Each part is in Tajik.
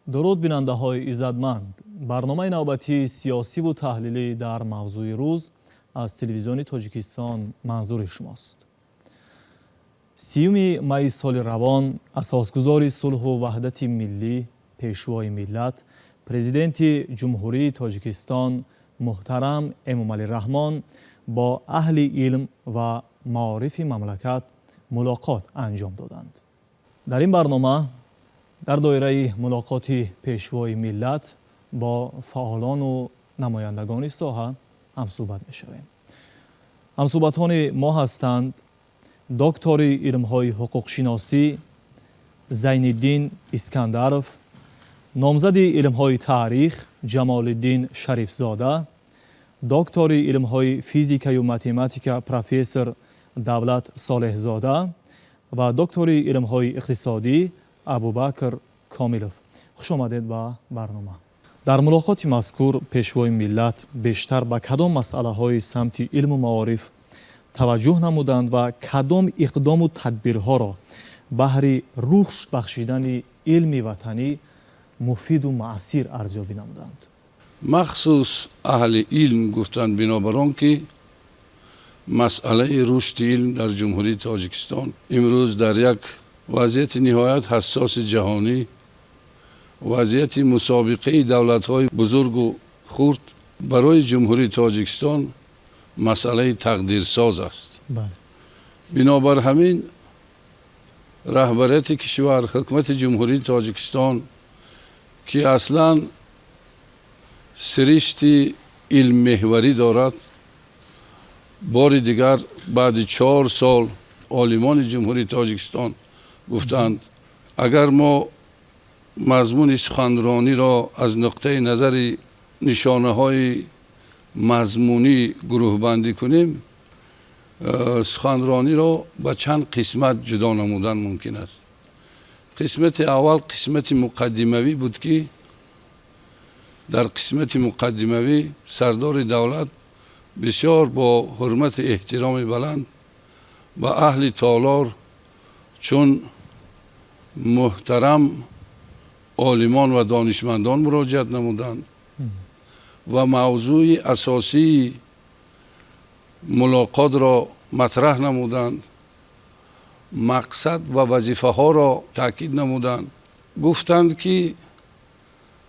Дуруд, бинандаҳои иззатманд! Барномаи навбатии сиёсиву таҳлилӣ дар мавзӯи рӯз аз Телевизиони Тоҷикистон манзури шумост. 30-уми майи соли равон асосгузори сулҳу ваҳдати миллӣ, Пешвои миллат, Президенти Ҷумҳурии Тоҷикистон муҳтарам Эмомалӣ Раҳмон бо аҳли илм ва маорифи мамлакат мулоқот анҷом доданд. Дар ин барнома дар доираи мулоқоти Пешвои миллат бо фаъолону намояндагони соҳа ҳамсӯҳбат мешавем. Ҳамсӯҳбатони мо ҳастанд доктори илмҳои ҳуқуқшиносӣ Зайниддин Искандаров, номзади илмҳои таърих Ҷамолиддин Шарифзода, доктори илмҳои физикаю математика, профессор Давлат Солеҳзода ва доктори илмҳои иқтисодӣ Абубакр Комилов. Хуш омадед ба барнома. Дар мулоқоти мазкур Пешвои миллат бештар ба кадом масъалаҳои самти илму маориф таваҷҷӯҳ намуданд ва кадом иқдому тадбирҳоро баҳри рушд бахшидани илми ватанӣ муфиду муассир арзёбӣ намуданд? Махсус аҳли илм гуфтанд, бинобар он ки масъалаи рушди илм дар Ҷумҳурии Тоҷикистон имрӯз дар як вазъияти ниҳоят ҳассоси ҷаҳонӣ, вазъияти мусобиқаи давлатҳои бузургу хурд, барои Ҷумҳурии Тоҷикистон масъалаи тақдирсоз аст. Бинобар ҳамин раҳбарияти кишвар, Ҳукумати Ҷумҳурии Тоҷикистон, ки аслан сиришти илммеҳварӣ дорад, бори дигар баъди 4 сол олимони Ҷумҳурии Тоҷикистон гуфтанд, агар мо мазмуни суханрониро аз нуқтаи назари нишонаҳои мазмунӣ гурӯҳбандӣ кунем, суханрониро ба чанд қисмат ҷудо намудан мумкин аст. Қисмати аввал қисмати муқаддимавӣ буд, ки дар қисмати муқаддимавӣ сардори давлат бисёр бо ҳурмати эҳтироми баланд ба аҳли толор чун муҳтарам олимон ва донишмандон муроҷиат намуданд ва мавзӯи асосии мулоқотро матраҳ намуданд, мақсад ва вазифаҳоро таъкид намуданд. Гуфтанд, ки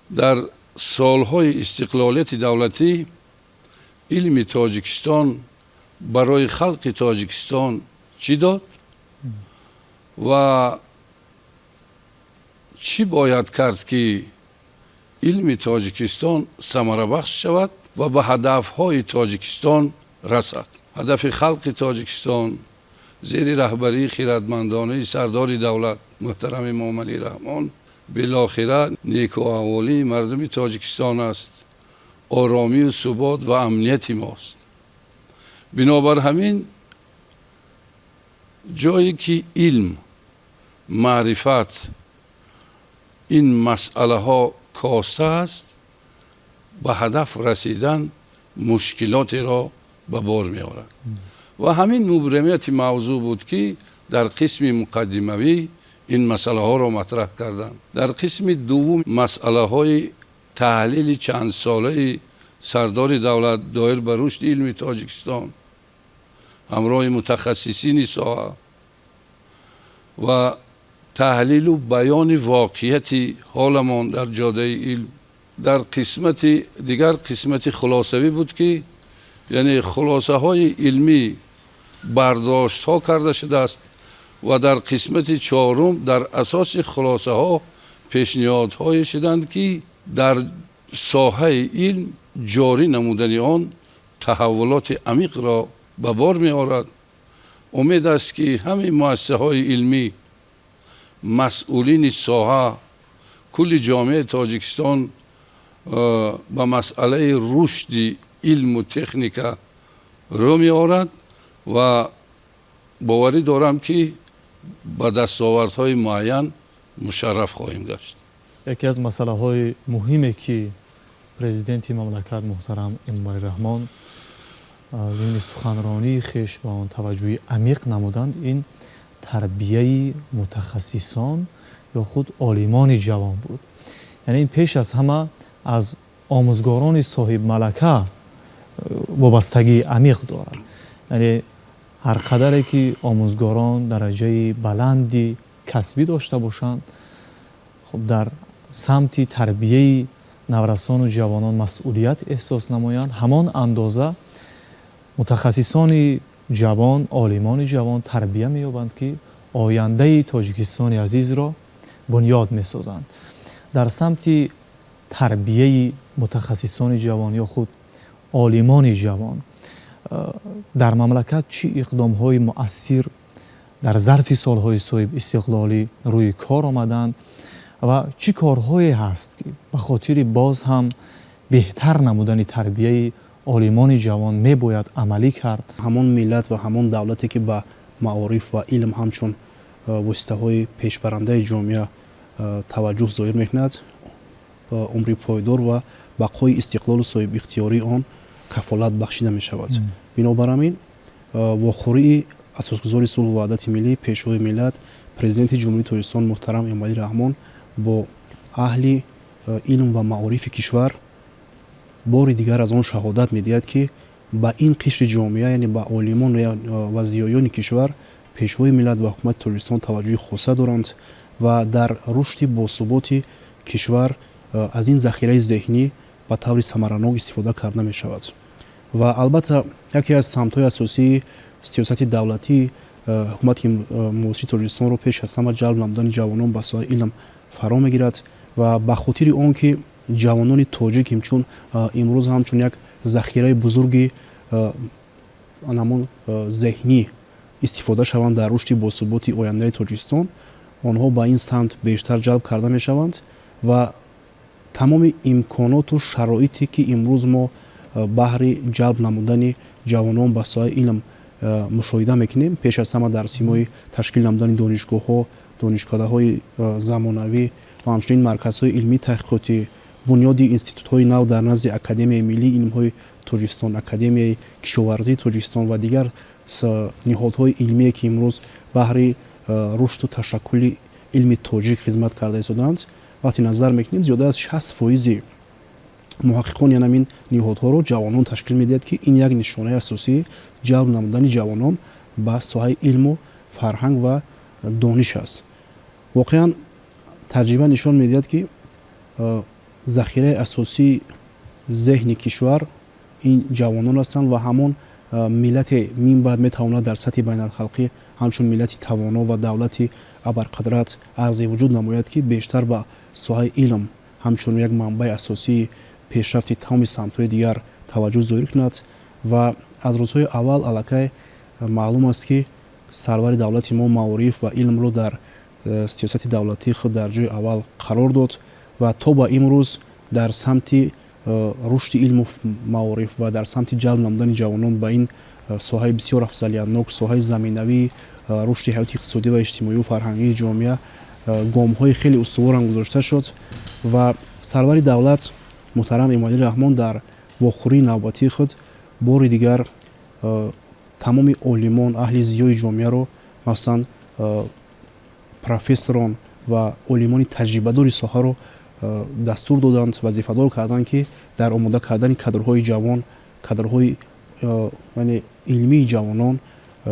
дар солҳои истиқлолияти давлатӣ илми Тоҷикистон барои халқи Тоҷикистон чӣ дод ва чӣ бояд кард, ки илми Тоҷикистон самарабахш шавад ва ба ҳадафҳои Тоҷикистон расад. Ҳадафи халқи Тоҷикистон зери раҳбарии хирадмандонаи сардори давлат муҳтарам Эмомалӣ Раҳмон билохира некуаҳволии мардуми Тоҷикистон аст, оромию субот ва амнияти мост. Бинобар ҳамин ҷое ки илм, маърифат, ин масъалаҳо коста аст, ба ҳадаф расидан мушкилотеро ба бор меорад. Ва ҳамин мубрамияти мавзӯъ буд, ки дар қисми муқаддимавӣ ин масъалаҳоро матраҳ карданд. Дар қисми дуввум масъалаҳои таҳлили чандсолаи сардори давлат доир ба рушди илми Тоҷикистон ҳамроҳи мутахассисини соҳа ва таҳлилу баёни воқеияти ҳоламон дар ҷодаи илм. Дар қисмати дигар қисмати хулосавӣ буд, ки яъне хулосаҳои илмӣ бардоштҳо карда шудааст, ва дар қисмати чорум дар асоси хулосаҳо пешниҳодҳое шуданд, ки дар соҳаи илм ҷорӣ намудани он таҳаввулоти амиқро ба бор меорад. Умед аст, ки ҳамаи муассисаҳои илмӣ, масъулини соҳа, кулли ҷомеаи Тоҷикистон ба масъалаи рушди илму техника рӯ меорад ва боварӣ дорам, ки ба дастовардҳои муайян мушарраф хоҳем гашт. Яке аз масъалаҳои муҳиме, ки президенти мамлакат муҳтарам Эмомалӣ Раҳмон зимни суханронии хеш ба он таваҷҷӯҳи амиқ намуданд, ин тарбияи мутахассисон ё худ олимони ҷавон буд. Яъне ин пеш аз ҳама аз омӯзгорони соҳибмалака вобастагии амиқ дорад. Яъне ҳар қадаре ки омӯзгорон дараҷаи баланди касбӣ дошта бошанд, хуб, дар самти тарбияи наврасону ҷавонон масъулият эҳсос намоянд, ҳамон андоза мутахассисони ҷавон, олимони ҷавон тарбия меёбанд, ки ояндаи Тоҷикистони азизро бунёд месозанд. Дар самти тарбияи мутахассисони ҷавон ё худ олимони ҷавон дар мамлакат чӣ иқдомҳои муассир дар зарфи солҳои соҳибистиқлолӣ рӯи кор омаданд ва чӣ корҳое ҳаст, ки ба хотири боз ҳам беҳтар намудани тарбияи олимони ҷавон мебояд амалӣ кард? Ҳамон миллат ва ҳамон давлате, ки ба маориф ва илм ҳамчун воситаҳои пешбарандаи ҷомеа таваҷҷӯҳ зоҳир мекунад, умри пойдор ва бақои истиқлолу соҳибихтиёрии он кафолат бахшида мешавад. Бинобар ҳамин, вохӯрии асосгузори сулҳу ваҳдати миллӣ, Пешвои миллат, Президенти Ҷумҳурии Тоҷикистон муҳтарам Эмомалӣ Раҳмон бо аҳли илм ва маорифи кишвар бори дигар аз он шаҳодат медиҳад, ки ба ин қишри ҷомеа, яъне ба олимон ва зиёёни кишвар, Пешвои миллат ва ҳукумати Тоҷикистон таваҷҷӯҳи хоса доранд ва дар рушди босуботи кишвар аз ин захираи зеҳнӣ ба таври самаранок истифода карда мешавад. Ва албатта, яке аз самтҳои асосии сиёсати давлатии ҳукумати муосири Тоҷикистонро пеш аз ҳама ҷалб намудани ҷавонон ба соҳаи илм фаро мегирад. Ва ба хотири он ки ҷавонони тоҷик ҳамчун имрӯз ҳамчун як захираи бузурги ҳамон зеҳнӣ истифода шаванд дар рушди босуботи ояндаи Тоҷикистон, онҳо ба ин самт бештар ҷалб карда мешаванд. Ва тамоми имконоту шароите, ки имрӯз мо баҳри ҷалб намудани ҷавонон ба соҳаи илм мушоҳида мекунем, пеш аз ҳама дар симои ташкил намудани донишгоҳҳо, донишкадаҳои замонавӣ ва ҳамчунин марказҳои илмии таҳқиқотӣ, бунёди институтҳои нав дар назди Академияи миллии илмҳои Тоҷикистон, Академияи кишоварзии Тоҷикистон ва дигар ниҳодҳои илмие, ки имрӯз баҳри рушду ташаккули илми тоҷик хизмат карда истодаанд, вақте назар мекунем, зиёда аз 60 фоизи муҳаққиқони ҳамин ниҳодҳоро ҷавонон ташкил медиҳад, ки ин як нишонаи асосии ҷалб намудани ҷавонон ба соҳаи илму фарҳанг ва дониш аст. Воқеан, таҷриба нишон медиҳад, ки захираи асосии зеҳни кишвар ин ҷавонон ҳастанд ва ҳамон миллате минбаъд метавонад дар сатҳи байналхалқӣ ҳамчун миллати тавоно ва давлати абарқадрат арзи вуҷуд намояд, ки бештар ба соҳаи илм ҳамчун як манбаи асосии пешрафти тамоми самтҳои дигар таваҷҷӯҳ зоҳир кунад. Ва аз рӯзҳои аввал аллакай маълум аст, ки сарвари давлати мо маориф ва илмро дар сиёсати давлатии худ дар ҷои аввал қарор дод ва то ба имрӯз дар самти рушди илму маориф ва дар самти ҷалб намудани ҷавонон ба ин соҳаи бисёр афзалиятнок, соҳаи заминавии рушди ҳаёти иқтисодӣ ва иҷтимоию фарҳангии ҷомеа гомҳои хеле устуворам гузошта шуд. Ва сарвари давлат муҳтарам Эмомалӣ Раҳмон дар вохӯрии навбатии худ бори дигар тамоми олимон, аҳли зиёи ҷомеаро, махсусан профессорон ва олимони таҷрибадори соҳаро дастур доданд, вазифадор карданд, ки дар омода кардани кадрҳои ҷавон, кадрҳои, яъне илмии ҷавонон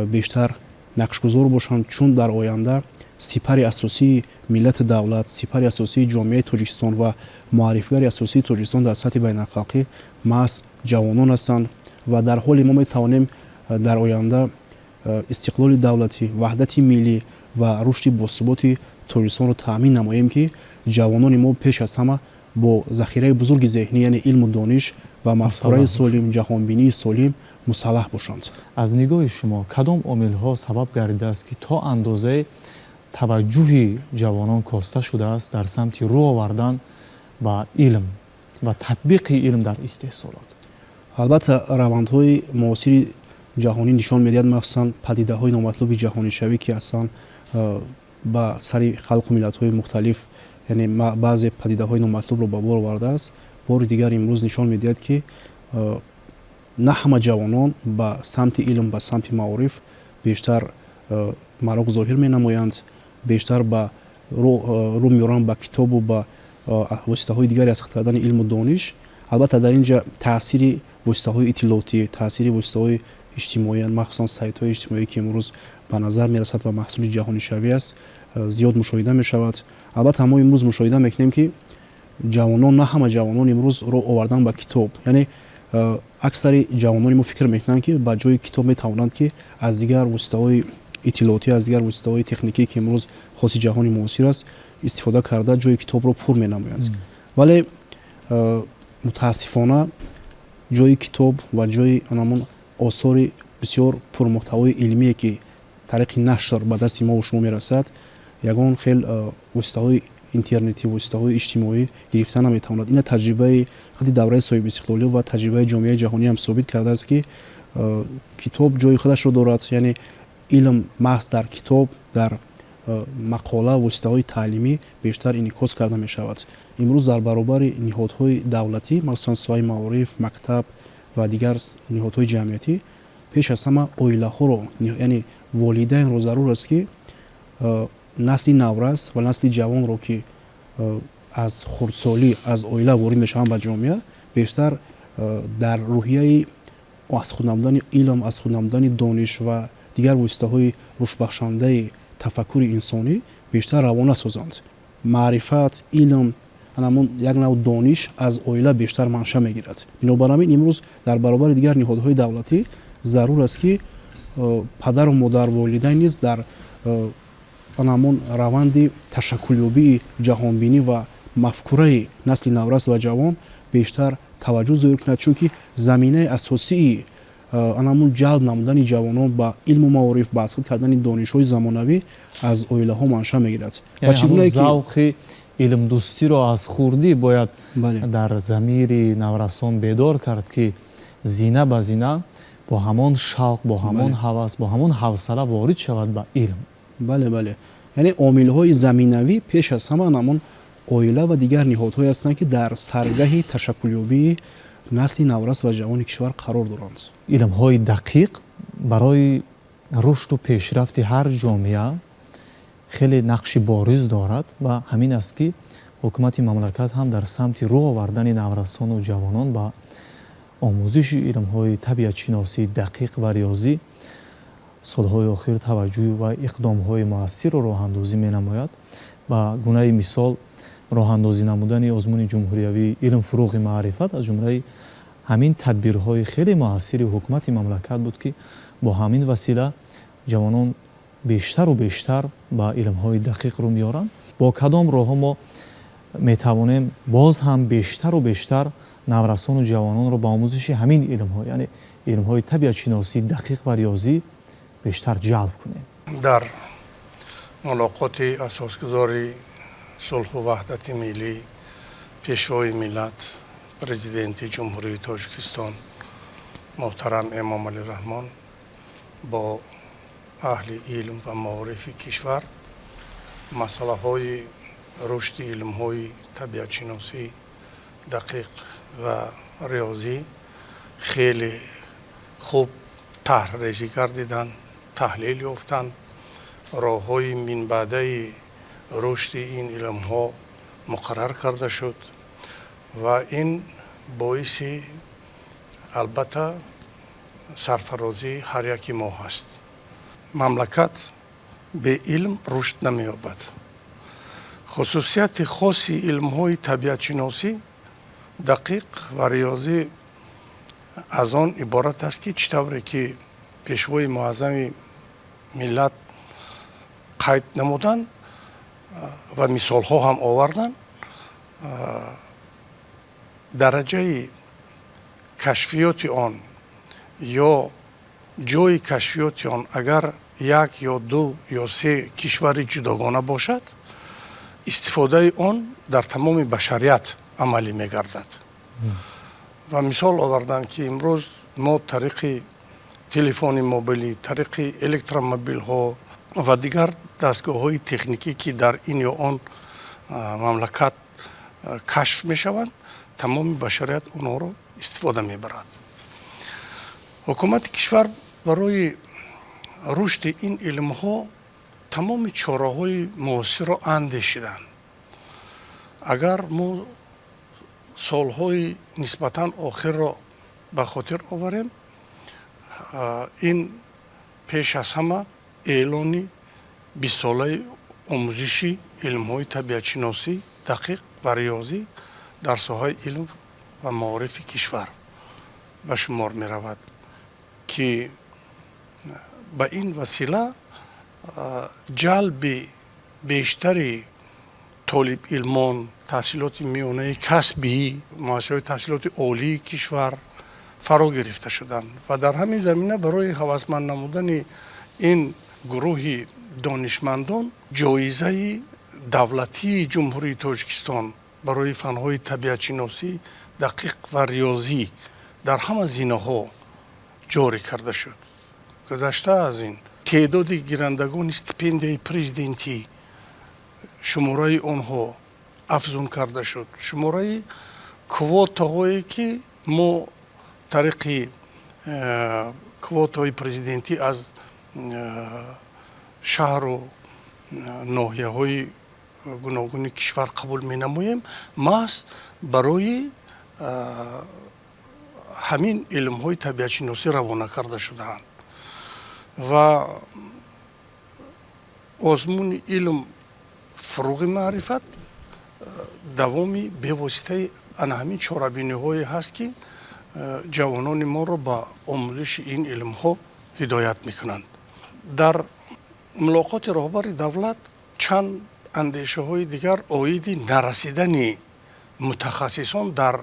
бештар нақшгузор бошанд, чун дар оянда сипари асосии миллати давлат, сипари асосии ҷомеаи Тоҷикистон ва муаррифгари асосии Тоҷикистон дар сатҳи байналхалқӣ маҳз ҷавонон ҳастанд. Ва дар ҳоле мо метавонем дар оянда истиқлоли давлатӣ, ваҳдати миллӣ ва рушди босуботи Тоҷикистонро таъмин намоем, ки ҷавонони мо пеш аз ҳама бо захираи бузурги зеҳнӣ, яъне илму дониш ва мафкураи солим, ҷаҳонбинии солим мусаллаҳ бошанд. Аз нигоҳи шумо, кадом омилҳо сабаб гардидааст, ки то андозае таваҷҷӯҳи ҷавонон коста шудааст дар самти рӯ овардан ба илм ва татбиқи илм дар истеҳсолот? Албатта, равандҳои муосири ҷаҳонӣ нишон медиҳад, махсусан падидаҳои номатлуби ҷаҳонишавӣ, ки аслан ба сари халқу миллатҳои мухталиф, яъне баъзе падидаҳои номатлубро ба бор овардааст, бори дигар имрӯз нишон медиҳад, ки на ҳама ҷавонон ба самти илм, ба самти маориф бештар мароқ зоҳир менамоянд, бештар ба рӯ меоранд ба китобу ба Воситаҳои дигари аз худ кардани илму дониш, албатта, дар ин ҷа таъсири воситаҳои иттилоотӣ, таъсири воситаҳои иҷтимоӣ, махсусан сайтҳои иҷтимоӣ, ки имрӯз ба назар мерасад ва маҳсули ҷаҳонишавӣ аст, зиёд мушоҳида мешавад. Албатта, мо имрӯз мушоҳида мекунем, ки ҷавонон, на ҳама ҷавонон имрӯз роҳ овардан ба китоб, яъне аксари ҷавонони мо фикр мекунанд, ки ба ҷои китоб метавонанд, ки аз дигар воситаҳои иттилоотӣ, аз дигар воситаҳои техникӣ, ки имрӯз хоси ҷаҳони муосир аст, истифода карда, ҷои китобро пур менамоянд. Вале мутаассифона, ҷои китоб ва ҷои анамон осори бисёр пурмуҳтавои илмие, ки тариқи нашр ба дасти мову шумо мерасад, ягон хел воситаҳои интернетӣ, воситаҳои иҷтимоӣ гирифта наметавонад. Ина таҷрибаи худи давраи соҳибистиқлолӣ ва таҷрибаи ҷомеаи ҷаҳонӣ ҳам собит кардааст, ки китоб ҷои худашро дорад, яъне илм маҳз дар китоб, дар мақола, воситаҳои таълимӣ бештар инъикос карда мешавад. Имрӯз дар баробари ниҳодҳои давлатӣ, махсусан соҳаи маориф, мактаб ва дигар ниҳодҳои ҷамъиятӣ, пеш аз ҳама оилаҳоро, яъне волидайнро зарур аст, ки насли наврас ва насли ҷавонро, ки аз хурдсолӣ аз оила ворид мешаванд ба ҷомеа, бештар дар рӯҳияи аз худ намудани илм, аз худ намудани дониш ва дигар воситаҳои рушдбахшандаи тафаккури инсонӣ бештар равона созанд. Маърифат, илм, анамон як нав дониш аз оила бештар манша мегирад. Бинобар ҳамин, имрӯз дар баробари дигар ниҳодҳои давлатӣ зарур аст, ки падару модар, волидайн низ дар анамон раванди ташаккулёбии ҷаҳонбинӣ ва мафкураи насли наврас ва ҷавон бештар таваҷҷӯҳ зоҳир кунад, чунки заминаи асосии анамон ҷалб намудани ҷавонон ба илму маориф, ба аз худ кардани донишҳои замонавӣ аз оилаҳо манша мегирад. Ва чӣ гуна завқи илмдӯстиро аз хурдӣ бояд дар замири наврасон бедор кард, ки зина ба зина бо ҳамон шавқ, бо ҳамон ҳавас, бо ҳамон ҳавсала ворид шавад ба илм. Бале, яъне омилҳои заминавӣ пеш аз ҳама ҳамон оила ва дигар ниҳодҳое ҳастанд, ки дар саргаҳи ташаккулёбии насли наврас ва ҷавони кишвар қарор доранд. Илмҳои дақиқ барои рушду пешрафти ҳар ҷомеа хеле нақши бориз дорад ва ҳамин аст, ки ҳукумати мамлакат ҳам дар самти рӯ овардани наврасону ҷавонон ба омӯзиши илмҳои табиатшиносӣ, дақиқ ва риёзӣ солҳои охир таваҷҷӯҳ ва иқдомҳои муассирро роҳандозӣ менамояд. Ба гунаи мисол, роҳандозӣ намудани озмуни ҷумҳуриявии «Илм — фурӯғи маърифат» аз ҷумлаи ҳамин тадбирҳои хеле муассири ҳукумати мамлакат буд, ки бо ҳамин васила ҷавонон бештару бештар ба илмҳои дақиқ рӯ меоранд. Бо кадом роҳҳо мо метавонем боз ҳам бештару бештар наврасону ҷавононро ба омӯзиши ҳамин илмҳо, яъне илмҳои табиатшиносӣ, дақиқ ва риёзӣ бештар ҷалб кунем? Дар мулоқоти асосгузори сулҳу ваҳдати миллӣ, Пешвои миллат, Президенти Ҷумҳурии Тоҷикистон муҳтарам Эмомалӣ Раҳмон бо аҳли илм ва маорифи кишвар масъалаҳои рушди илмҳои табиатшиносӣ, дақиқ ва риёзӣ хеле хуб тарҳрезӣ гардиданд, таҳлил ёфтанд, роҳҳои минбаъдаи рушди ин илмҳо муқаррар карда шуд ва ин боиси, албатта, сарфарозии ҳар яки мо ҳаст. Мамлакат беилм рушд намеёбад. Хусусияти хоси илмҳои табиатшиносӣ, дақиқ ва риёзӣ аз он иборат аст, ки чӣ тавре ки Пешвои муаззами миллат қайд намуданд ва мисолҳо ҳам оварданд, дараҷаи кашфиёти он ё ҷои кашфиёти он агар як ё ду ё се кишвари ҷудогона бошад, истифодаи он дар тамоми башарият амалӣ мегардад. Ва мисол оварданд, ки имрӯз мо тариқи телефони мобилӣ, тариқи электромобилҳо ва дигар дастгоҳҳои техникӣ, ки дар ин ё он мамлакат кашф мешаванд, тамоми башарият онҳоро истифода мебарад. Ҳукумати кишвар барои рушди ин илмҳо тамоми чораҳои муосирро андешиданд. Агар мо солҳои нисбатан охирро ба хотир оварем, ин пеш аз ҳама эълони 20-солаи омӯзиши илмҳои табиатшиносӣ, дақиқ ва риёзӣ дар соҳаи илм ва маорифи кишвар ба шумор меравад, ки ба ин васила ҷалби бештари толибилмон, таҳсилоти миёнаи касбӣ, муассисаҳои таҳсилоти олии кишвар фаро гирифта шуданд ва дар ҳамин замина барои ҳавасманд намудани ин гурӯҳи донишмандон ҷоизаи давлатии Ҷумҳурии Тоҷикистон барои фанҳои табиатшиносӣ, дақиқ ва риёзӣ дар ҳама зинаҳо ҷорӣ карда шуд. Гузашта аз ин, теъдоди гирандагони стипендияи президентӣ, шумораи онҳо афзун карда шуд. Шумораи квотаҳое, ки мо тариқи квотаҳои президентӣ аз шаҳру ноҳияҳои гуногуни кишвар қабул менамоем, маҳз барои ҳамин илмҳои табиатшиносӣ равона карда шудаанд ва озмуни «Илм фуруғи маърифат» давоми бевоситаи ана ҳамин чорабиниҳое ҳаст, ки ҷавонони моро ба омӯзиши ин илмҳо ҳидоят мекунанд. Дар мулоқоти роҳбари давлат чанд андешаҳои дигар оиди нарасидани мутахассисон дар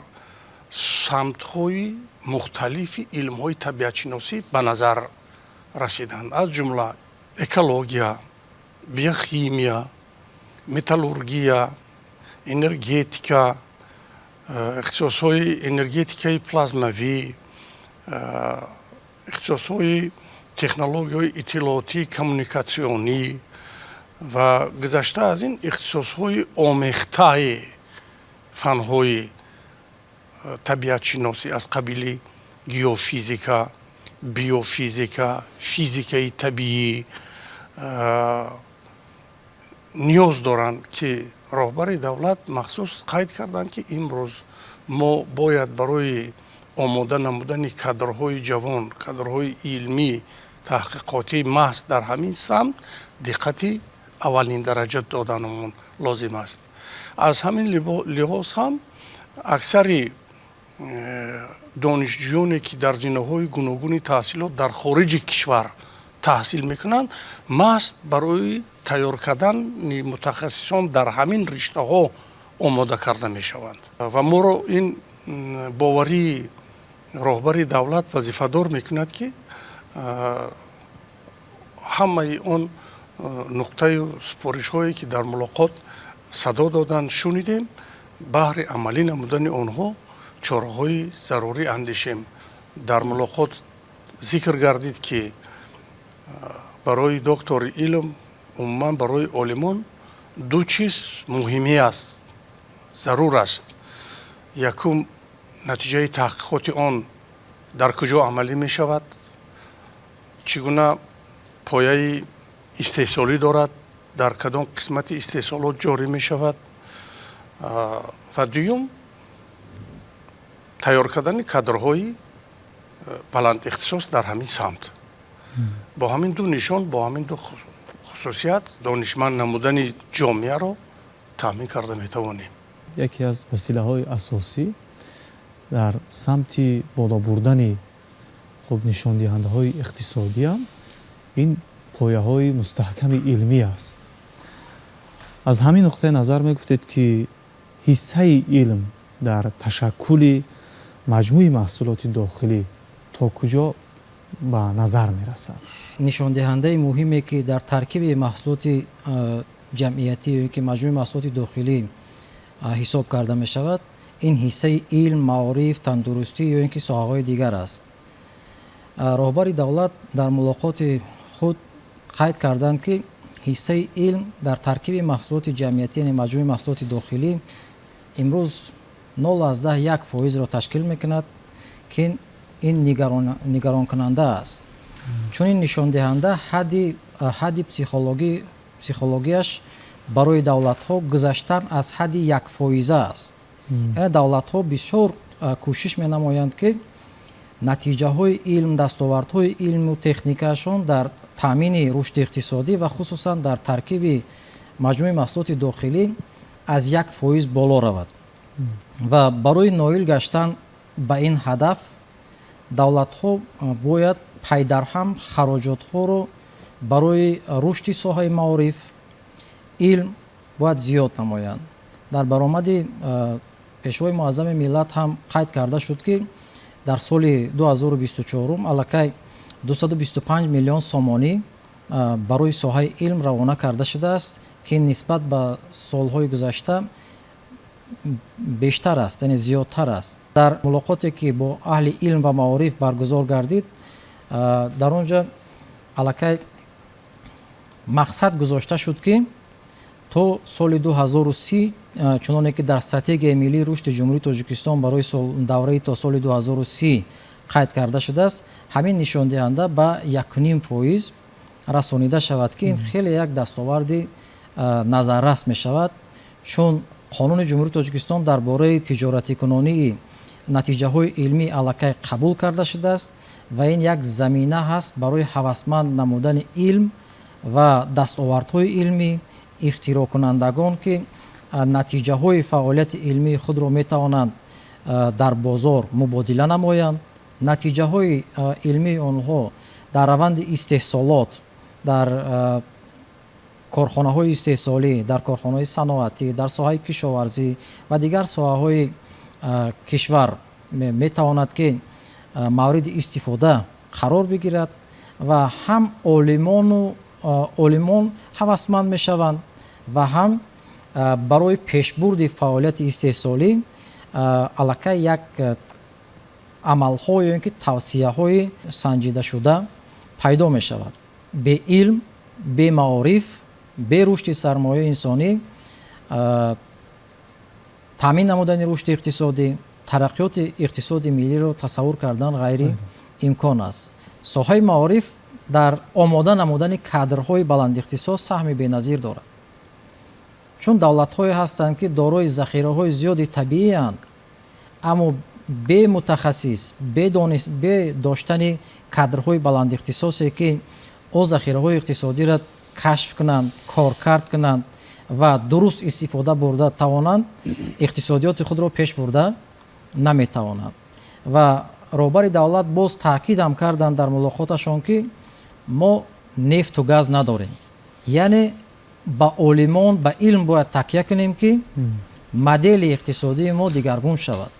самтҳои мухталифи илмҳои табиатшиносӣ ба назар расиданд, аз ҷумла экология, биохимия, металлургия, энергетика, ихтисосҳои энергетикаи плазмавӣ, ихтисосҳои технологияҳои иттилоотӣ, коммуникатсионӣ ва гузашта аз ин ихтисосҳои омехтаи фанҳои табиатшиносӣ аз қабили геофизика, биофизика, физикаи табиӣ ниёз доранд, ки роҳбари давлат махсус қайд карданд, ки имрӯз мо бояд барои омода намудани кадрҳои ҷавон, кадрҳои илмӣ, таҳқиқотӣ маҳз дар ҳамин самт диққати аввалин дараҷа доданамон лозим аст. Аз ҳамин лиҳоз ҳам аксари донишҷӯёне, ки дар зинаҳои гуногуни таҳсилот дар хориҷи кишвар таҳсил мекунанд, маҳз барои тайёр кардани мутахассисон дар ҳамин риштаҳо омода карда мешаванд. Ва моро ин боварии роҳбари давлат вазифадор мекунад, ки ҳамаи он нуқтаю супоришҳое, ки дар мулоқот садо доданд, шунидем, баҳри амалӣ намудани онҳо чораҳои зарурӣ андешем. Дар мулоқот зикр гардид, ки барои доктори илм, умуман барои олимон ду чиз муҳимӣ аст, зарур аст. Якум, натиҷаи таҳқиқоти он дар куҷо амалӣ мешавад, чӣ гуна пояи истеҳсолӣ дорад, дар кадом қисмати истеҳсолот ҷорӣ мешавад, ва дуюм, тайёр кардани кадрҳои баландихтисос дар ҳамин самт. Бо ҳамин ду нишон, бо ҳамин ду хусусият донишманд намудани ҷомеаро таъмин карда метавонем. Яке аз василаҳои асосӣ дар самти боло бурдани хуб нишондиҳандаҳои иқтисодиам ин пояҳои мустаҳками илмӣ аст. Аз ҳамин нуқтаи назар мегуфтед, ки ҳиссаи илм дар ташаккули маҷмӯи маҳсулоти дохилӣ то куҷо ба назар мерасад? Нишондиҳандаи муҳиме, ки дар таркиби маҳсулоти ҷамъиятӣ ё ки маҷмӯи маҳсулоти дохилӣ ҳисоб карда мешавад, ин ҳиссаи илм, маориф, тандурустӣ ё ин ки соҳаҳои дигар аст. Роҳбари давлат дар мулоқоти худ қайд карданд, ки ҳиссаи илм дар таркиби маҳсулоти ҷамъиятӣ, яъне маҷмӯи маҳсулоти дохилӣ, имрӯз 0,1 фоизро ташкил мекунад, ки ин нигаронкунанда аст, чун ин нишондиҳанда ҳадди психологияш Барои давлатҳо гузаштан аз ҳадди 1 фоиза аст. Яъне давлатҳо бисёр кӯшиш менамоянд, ки натиҷаҳои илм, дастовардҳои илму техникаашон дар таъмини рушди иқтисодӣ ва хусусан дар таркиби маҷмӯи маҳсулоти дохилӣ аз 1% боло равад. Ва барои ноил гаштан ба ин ҳадаф давлатҳо бояд пайдарҳам хароҷотҳоро барои рушди соҳаи маориф, илм бояд зиёд намоянд. Дар баромади Пешвои Муаззами миллат ҳам қайд карда шуд, ки дар соли 2024 аллакай 225 миллион сомонӣ барои соҳаи илм равона карда шудааст, ки нисбат ба солҳои гузашта бештар аст, яъне зиёдтар аст. Дар мулоқоте, ки бо аҳли илм ва маориф баргузор гардид, дар он ҷо аллакай мақсад гузошта шуд, ки то соли 2030, чуноне ки дар Стратегияи миллии рушди Ҷумҳурии Тоҷикистон барои давраи то соли 2030 қайд карда шудааст, ҳамин нишондиҳанда ба 1,5% расонида шавад, ки ин хеле як дастоварди назаррас мешавад, чун Қонуни Ҷумҳурии Тоҷикистон дар бораи тиҷоратикунонии натиҷаҳои илмӣ аллакай қабул карда шудааст ва ин як замина ҳаст барои ҳавасманд намудани илм ва дастовардҳои илмӣ, ихтироъкунандагон, ки натиҷаҳои фаъолияти илмии худро метавонанд дар бозор мубодила намоянд. Натиҷаҳои илмии онҳо дар раванди истеҳсолот, дар корхонаҳои истеҳсолӣ, дар корхонаҳои саноатӣ, дар соҳаи кишоварзӣ ва дигар соҳаҳои кишвар метавонад, ки мавриди истифода қарор бигирад ва ҳам олимон ҳавасманд мешаванд ва ҳам барои пешбурди фаъолияти истеҳсолӣ аллакай як амалҳо ё ин ки тавсияҳои санҷидашуда пайдо мешавад. Бе илм, бе маориф, бе рушди сармояи инсонӣ таъмин намудани рушди иқтисодӣ, тараққиёти иқтисоди миллиро тасаввур кардан ғайриимкон аст. Соҳаи маориф дар омода намудани кадрҳои баландихтисос саҳми беназир дорад, чун давлатҳое ҳастанд, ки дорои захираҳои зиёди табииянд, аммо бе мутахассис, бе доштани кадрҳои баландихтисосе, ки о захираҳои иқтисодиро кашф кунанд, коркард кунанд ва дуруст истифода бурда тавонанд, иқтисодиёти худро пеш бурда наметавонанд. Ва роҳбари давлат боз таъкидам карданд дар мулоқоташон, ки мо нефту газ надорем, яъне ба олимон, ба илм бояд такя кунем, ки модели иқтисодии мо дигаргун шавад,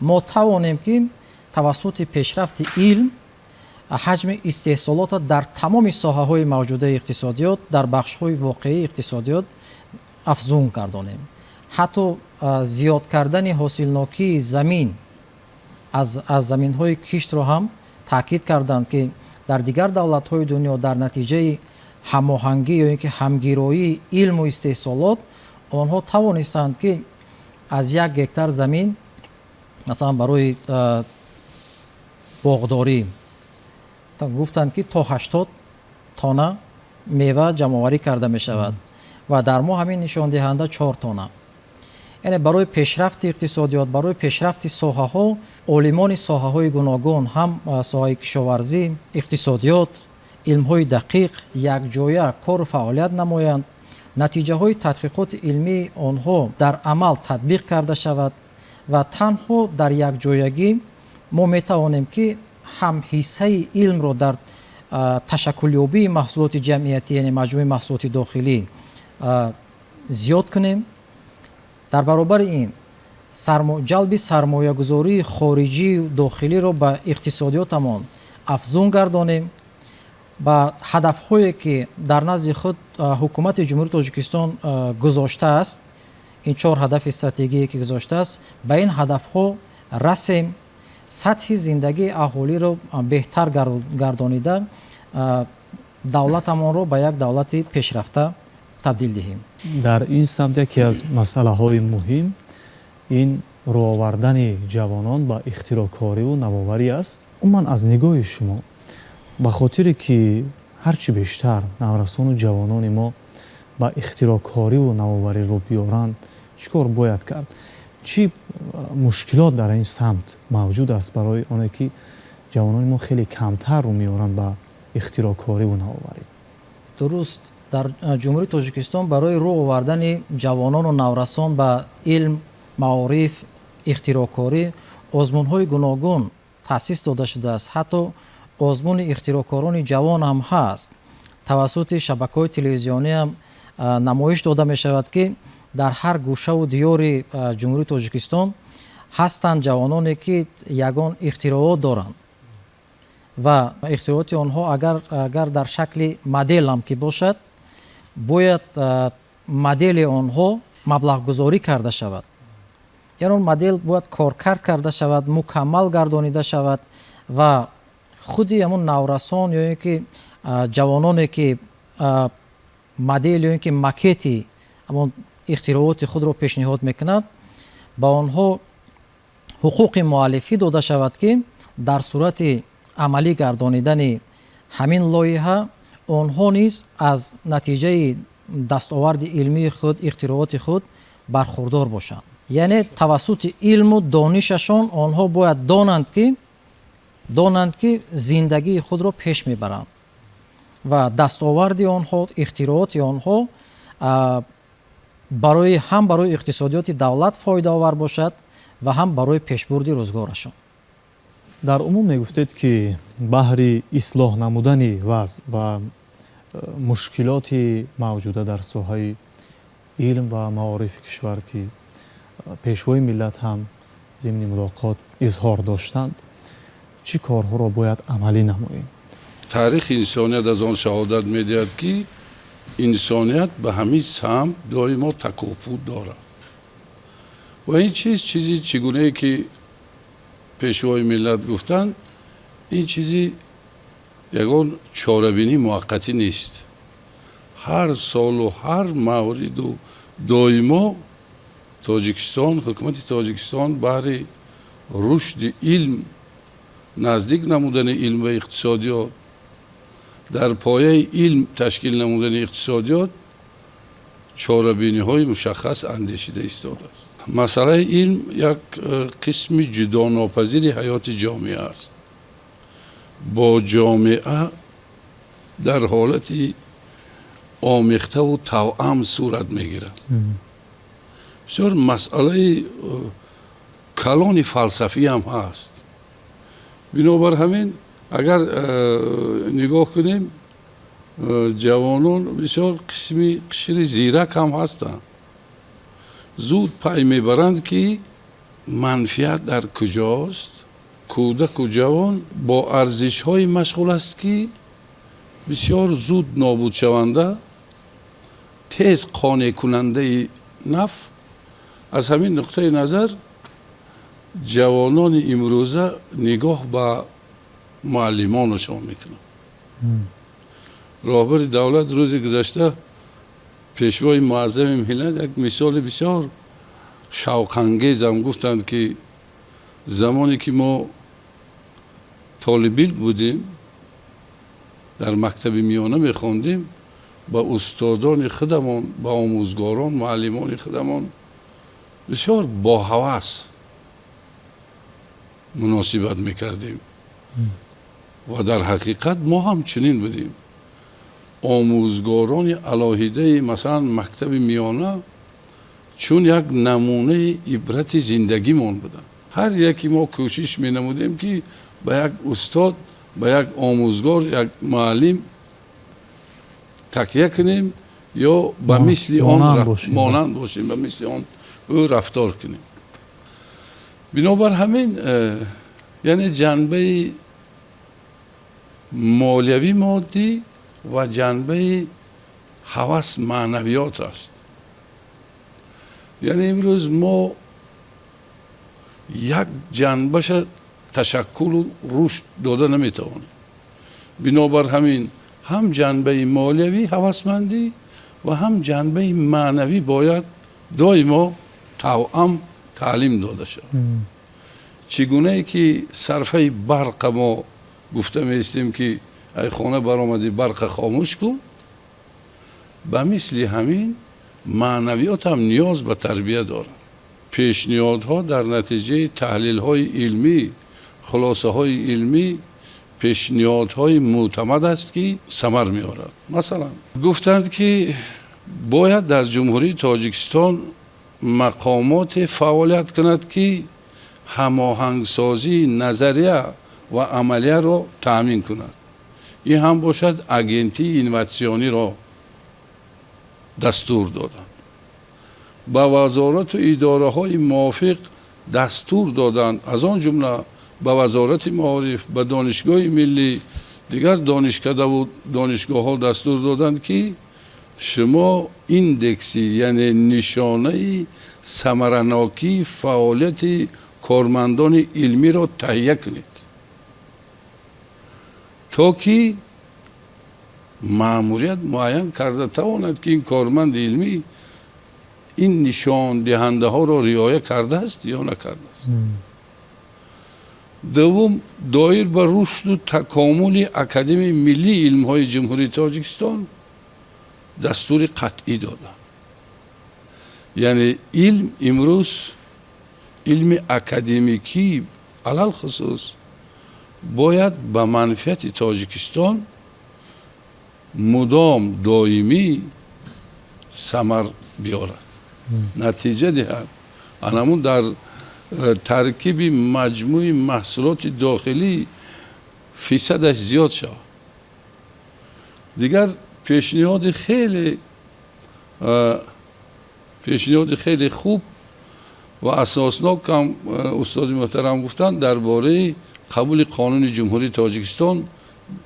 мо тавонем, ки тавассути пешрафти илм ҳаҷми истеҳсолотро дар тамоми соҳаҳои мавҷудаи иқтисодиёт, дар бахшҳои воқеии иқтисодиёт афзун гардонем. Ҳатто зиёд кардани ҳосилнокии замин аз заминҳои киштро ҳам таъкид карданд, ки дар дигар давлатҳои дунё дар натиҷаи ҳамоҳангӣ ё ин ки ҳамгироии илму истеҳсолот онҳо тавонистанд, ки аз 1 гектар замин, масалан, барои боғдорӣ гуфтанд, ки то 80 тонна мева ҷамъоварӣ карда мешавад ва дар мо ҳамин нишондиҳанда 4 тонна. Яъне барои пешрафти иқтисодиёт, барои пешрафти соҳаҳо олимони соҳаҳои гуногун, ҳам соҳаи кишоварзӣ, иқтисодиёт, илмҳои дақиқ якҷоя кору фаъолият намоянд, натиҷаҳои тадқиқоти илмии онҳо дар амал татбиқ карда шавад ва танҳо дар якҷоягӣ мо метавонем, ки ҳам ҳиссаи илмро дар ташаккулёбии маҳсулоти ҷамъиятӣ, яъне маҷмӯи маҳсулоти дохилӣ, зиёд кунем. Дар баробари ин ҷалби сармоягузории хориҷию дохилиро ба иқтисодиётамон афзун гардонем, ба ҳадафҳое, ки дар назди худ Ҳукумати Ҷумҳурии Тоҷикистон гузоштааст, ин чор ҳадафи стратегие, ки гузоштааст, ба ин ҳадафҳо расем, сатҳи зиндагии аҳолиро беҳтар гардонида, давлатамонро ба як давлати пешрафта табдил диҳем. Дар ин самт яке аз масъалаҳои муҳим ин рӯовардани ҷавонон ба ихтироъкориву навоварӣ аст. Умуман, аз нигоҳи шумо, ба хотире ки ҳарчи бештар наврасону ҷавонони мо Ба ихтироъкориву навоварӣ рӯ биёранд, чӣ кор бояд кард? Чӣ мушкилот дар ин самт мавҷуд аст, барои оне ки ҷавонони мо хеле камтар рӯ меоранд ба ихтироъкориву навоварӣ? Дуруст, дар Ҷумҳурии Тоҷикистон барои рӯ овардани ҷавонону наврасон ба илм, маориф, ихтироъкорӣ озмунҳои гуногун таъсис дода шудааст. Ҳатто озмуни ихтироъкорони ҷавон ҳам ҳаст. Тавассути шабакаҳои телевизиониам намоиш дода мешавад, ки дар ҳар гӯшаву диёри Ҷумҳурии Тоҷикистон ҳастанд ҷавононе, ки ягон ихтироот доранд ва ихтирооти онҳо агар дар шакли моделам ки бошад, бояд модели онҳо маблағгузорӣ карда шавад, яъне он модел бояд коркард карда шавад, мукаммал гардонида шавад ва худи ҳамон наврасон ё ин ки ҷавононе, ки модел ё ин ки макети ҳамон ихтирооти худро пешниҳод мекунад, ба онҳо ҳуқуқи муаллифӣ дода шавад, ки дар сурати амалӣ гардонидани ҳамин лоиҳа онҳо низ аз натиҷаи дастоварди илмии худ, ихтирооти худ бархурдор бошанд. Яъне тавассути илму донишашон онҳо бояд донанд, ки зиндагии худро пеш мебаранд ва дастоварди онҳо, ихтирооти онҳо барои ҳам барои иқтисодиёти давлат фоидаовар бошад ва ҳам барои пешбурди рӯзгорашон. Дар умум мегуфтед, ки баҳри ислоҳ намудани вазъ ва мушкилоти мавҷуда дар соҳаи илм ва маорифи кишвар, ки пешвои миллат ҳам зимни мулоқот изҳор доштанд, чӣ корҳоро бояд амалӣ намоем? Таърихи инсоният аз он шаҳодат медиҳад, ки инсоният ба ҳамин самт доимо такопӯ дорад ва ин чиз чизи, чӣ гунае ки пешвои миллат гуфтанд, ин чизи ягон чорабинии муваққатӣ нест. Ҳар солу ҳар мавриду доимо Тоҷикистон, ҳукумати Тоҷикистон баҳри рушди илм, наздик намудани илм ва иқтисодиёт, дар пояи илм ташкил намудани иқтисодиёт чорабиниҳои мушаххас андешида истодааст. Масъалаи илм як қисми ҷудонопазири ҳаёти ҷомеа аст, бо ҷомеа дар ҳолати омехтаву тавъам сурат мегирад. Бисёр масъалаи калони фалсафиам ҳаст. Бинобар ҳамин, агар нигоҳ кунем, ҷавонон бисёр қисми қишри зирак ҳам ҳастанд, зуд пай мебаранд, ки манфиат дар куҷост. Кӯдаку ҷавон бо арзишҳое машғул аст, ки бисёр зуд нобудшаванда, тез қонеъкунандаи нафъ. Аз ҳамин нуқтаи назар ҷавонони имрӯза нигоҳ ба муаллимонашон мекунанд. Роҳбари давлат рӯзи гузашта, пешвои муаззами миллат, як мисоли бисёр шавқангезам гуфтанд, ки замоне ки мо толибилм будем, дар мактаби миёна мехондем, ба устодони худамон, ба омӯзгорон, муаллимони худамон бисёр боҳавас муносибат мекардем ва дар ҳақиқат мо ҳам чунин будем. Омӯзгорони алоҳидаи, масалан, мактаби миёна чун як намунаи ибрати зиндагимон буданд. Ҳар яке мо кӯшиш менамудем, ки ба як устод, ба як омӯзгор, як муаллим такя кунем ё ба мисли он монанд бошем, ба мисли он ӯ рафтор кунем. Бинобар ҳамин, яъне ҷанбаи молиявӣ, моддӣ ва ҷанбаи ҳавас, маънавиёт аст. Яъне имрӯз мо як ҷанбаша ташаккулу рушд дода наметавонем. Бинобар ҳамин, ҳам ҷанбаи молиявӣ, ҳавасмандӣ ва ҳам ҷанбаи маънавӣ бояд доимо тавъам таълим дода шавад. Чӣ гунае ки сарфаи барқа мо гуфта меистем, ки ай хона баромадӣ, барқа хомӯш кун. Ба мисли ҳамин маънавиёт ҳам ниёз ба тарбия дорад. Пешниҳодҳо дар натиҷаи таҳлилҳои илмӣ, хулосаҳои илмӣ, пешниҳодҳои мӯътамад аст, ки самар меорад. Масалан, гуфтанд, ки бояд дар Ҷумҳурии Тоҷикистон мақомоте фаъолият кунад, ки ҳамоҳангсозии назария ва амалияро таъмин кунад. Ин ҳам бошад, агентии инноватсиониро дастур доданд. Ба вазорату идораҳои мувофиқ дастур доданд, аз он ҷумла ба Вазорати маориф, ба Донишгоҳи миллӣ, дигар донишкадаву донишгоҳҳо дастур доданд, ки шумо индекси, яъне нишонаи самаранокии фаъолияти кормандони илмиро таҳия кунед, то ки маъмурият муайян карда тавонад, ки ин корманди илмӣ ин нишондиҳандаҳоро риоя кардааст ё накардааст. Дуввум, доир ба рушду такомули Академияи миллии илмҳои Ҷумҳурии Тоҷикистон дастури қатъӣ доданд. Яъне илм имрӯз, илми академикӣ алалхусус, бояд ба манфиати Тоҷикистон мудом, доимӣ самар биёрад, натиҷа диҳад, анамун дар таркиби маҷмӯи маҳсулоти дохилӣ фисадаш зиёд шавад. Дигар пешниҳоди хеле хуб ва асоснок ҳам устоди муҳтарам гуфтанд дар бораи қабули қонуни Ҷумҳурии Тоҷикистон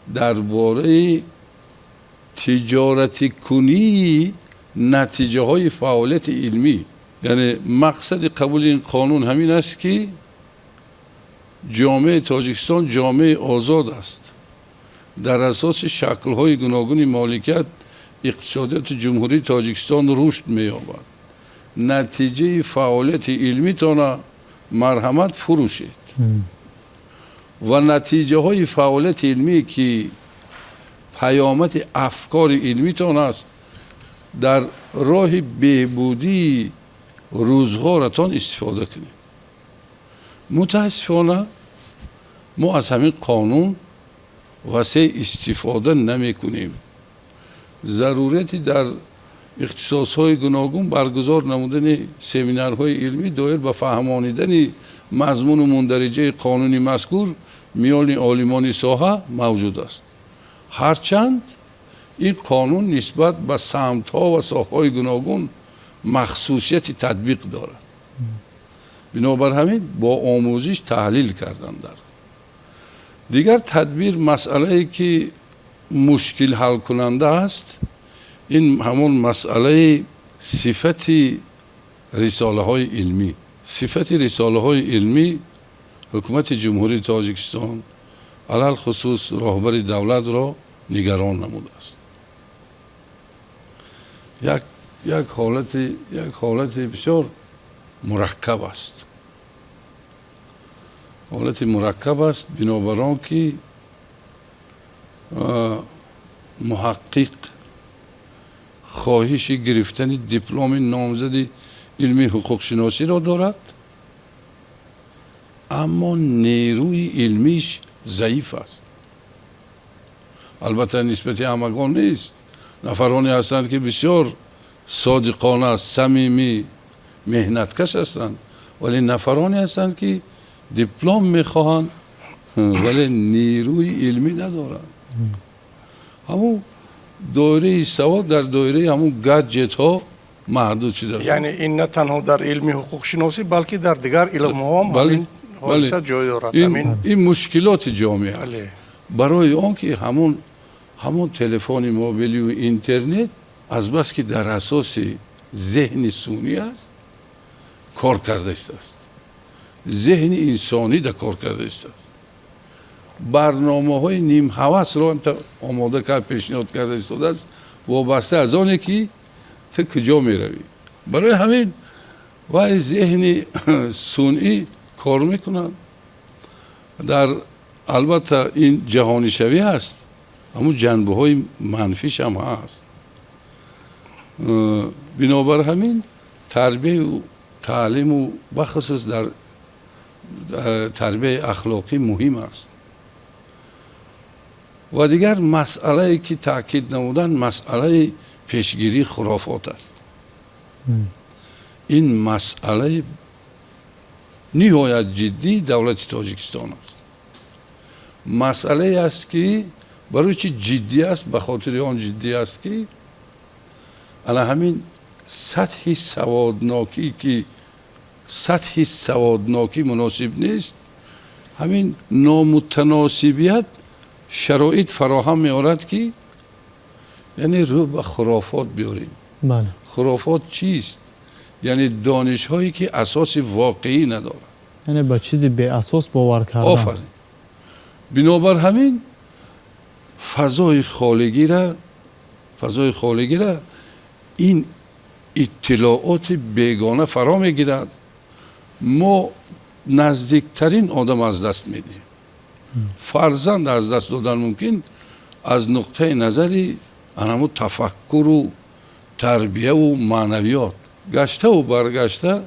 дар бораи тиҷоратикунии натиҷаҳои фаъолияти илмӣ. Яъне мақсади қабули ин қонун ҳамин аст, ки ҷомеаи Тоҷикистон ҷомеаи озод аст. Дар асоси шаклҳои гуногуни моликият иқтисодиёти Ҷумҳурии Тоҷикистон рушд меёбад. Натиҷаи фаъолияти илмитона марҳамат, фурӯшед ва натиҷаҳои фаъолияти илмӣ, ки паёмади афкори илмитон аст, дар роҳи беҳбудии рӯзғоратон истифода кунед. Мутаассифона, мо аз ҳамин қонун васеъ истифода намекунем. Зарурияти дар ихтисосҳои гуногун баргузор намудани семинарҳои илмӣ доир ба фаҳмонидани мазмуну мундариҷаи қонуни мазкур миёни олимони соҳа мавҷуд аст. Ҳарчанд ин қонун нисбат ба самтҳо ва соҳаҳои гуногун махсусияти татбиқ дорад, бинобар ҳамин бо омӯзиш таҳлил кардан дар дигар тадбир. Масъалае, ки мушкил ҳалкунанда аст, ин ҳамон масъалаи сифати рисолаҳои илмӣ. Сифати рисолаҳои илмӣ ҳукумати Ҷумҳурии Тоҷикистон, алалхусус роҳбари давлатро нигарон намудааст. Як ҳолати бисёр мураккаб аст, ҳолати мураккаб аст, бинобар он ки муҳаққиқ хоҳиши гирифтани дипломи номзади илми ҳуқуқшиносиро дорад, аммо нерӯи илмиш заиф аст. Албатта, нисбати ҳамагон нест. Нафароне ҳастанд, ки бисёр содиқона, самимӣ, меҳнаткаш ҳастанд, вале нафароне ҳастанд, ки диплом мехоҳанд, вале нерӯи илмӣ надоранд. Ҳамун доираи савод дар доираи ҳамун гаджетҳо маҳдуд шудааст. Яъне ин на танҳо дар илми ҳуқуқшиносӣ, балки дар дигар илмҳо ҳам ҳамин ҳодиса ҷой дорад. Ин мушкилоти ҷомеа аст, барои он ки ҳамон телефони мобилию интернет азбаски дар асоси зеҳни сунъӣ аст кор карда истааст, зеҳни инсонӣ да кор карда истааст, барномаҳои нимҳавасро омода кард, пешниҳод карда истодааст, вобаста аз оне ки ту куҷо меравӣ. Барои ҳамин вай зеҳни сунъӣ кор мекунад. Дар албатта, ин ҷаҳонишавӣ аст, ҳамун ҷанбаҳои манфиш ҳам ҳаст. Бинобар ҳамин тарбияю таълиму, бахусус дар тарбияи ахлоқӣ, муҳим аст. Ва дигар масъалае, ки таъкид намуданд, масъалаи пешгирии хурофот аст. Ин масъалаи ниҳоят ҷиддии давлати Тоҷикистон аст. Масъалае аст, ки барои чӣ ҷиддӣ аст? Ба хотири он ҷиддӣ аст, ки ана ҳамин сатҳи саводнокӣ, ки сатҳи саводнокӣ муносиб нест, ҳамин номутаносибият шароит фароҳам меорад, ки яъне рӯ ба хурофот биёрем. Хурофот чист? Яъне донишҳое, ки асоси воқеӣ надорад. Яъне ба чизи беасос бовар кардан. Офарин. Бинобар ҳамин фазои холигира ин иттилооти бегона фаро мегирад. Мо наздиктарин одам аз даст медиҳем, фарзанд аз даст додан мумкин аз нуқтаи назари анамо тафаккуру тарбияву маънавиёт. Гаштаву баргашта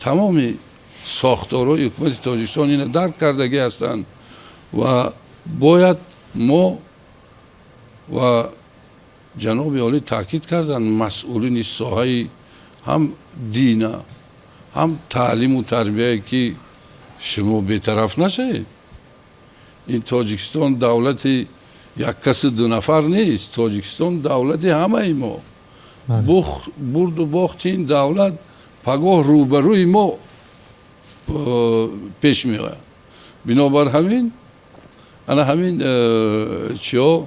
тамоми сохторҳои ҳукумати Тоҷикистон ина дарк кардагӣ ҳастанд ва бояд мо, ва ҷаноби олӣ таъкид карданд, масъулини соҳаи ҳам дина, ҳам таълиму тарбияе, ки шумо бетараф нашавед. Ин Тоҷикистон давлати як касу ду нафар нест. Тоҷикистон давлати ҳамаи мо. Бурду бохти ин давлат пагоҳ рӯбарӯи мо пеш меояд. Бинобар ҳамин ана ҳамин чиҳо,